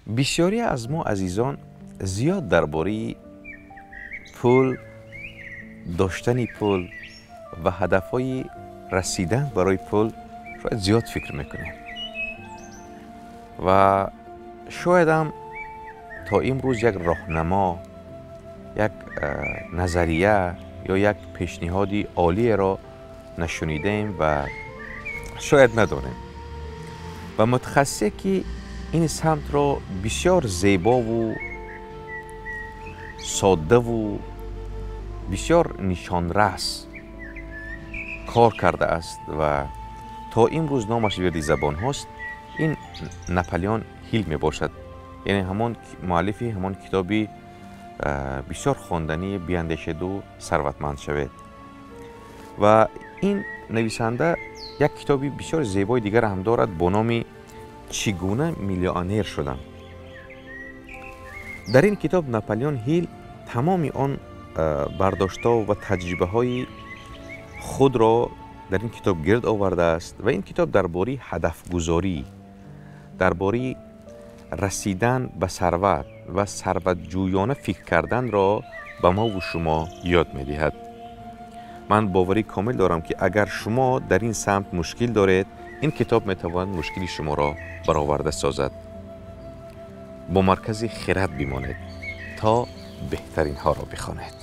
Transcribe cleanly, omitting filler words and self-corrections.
Бисёре аз мо азизон зиёд дар бораи пул, доштани пул ва ҳадафҳои расидан барои пул шояд зиёд фикр мекунем ва шоядам то имрӯз як роҳнамо, як назария ё як пешниҳоди олиеро нашунидаем ва шояд надонем. Ва мутахассисе ки ин самтро бисёр зебову соддаву бисёр нишонрас кор кардааст ва то имрӯз номаш вирди забонҳост, ин Наполеон Ҳил мебошад, яъне ҳамон муаллифи ҳамон китоби бисёр хондании «Биандешеду сарватманд шавед». Ва ин нависанда як китоби бисёр зебои дигар ҳам дорад бо номи «Чӣ гуна миллионер шудам». Дар ин китоб Наполеон Ҳил тамоми он бардоштҳо ва таҷрибаҳои худро дар ин китоб гирд овардааст ва ин китоб дар бораи ҳадафгузорӣ, дар бораи расидан ба сарват ва сарватҷӯёна фикр карданро ба мову шумо ёд медиҳад. Ман боварӣ комил дорам, ки агар шумо дар ин самт мушкил доред, ин китоб метавонад мушкили шуморо бароварда созад. Бо Маркази Хирад бимонед, то беҳтаринҳоро бихонед.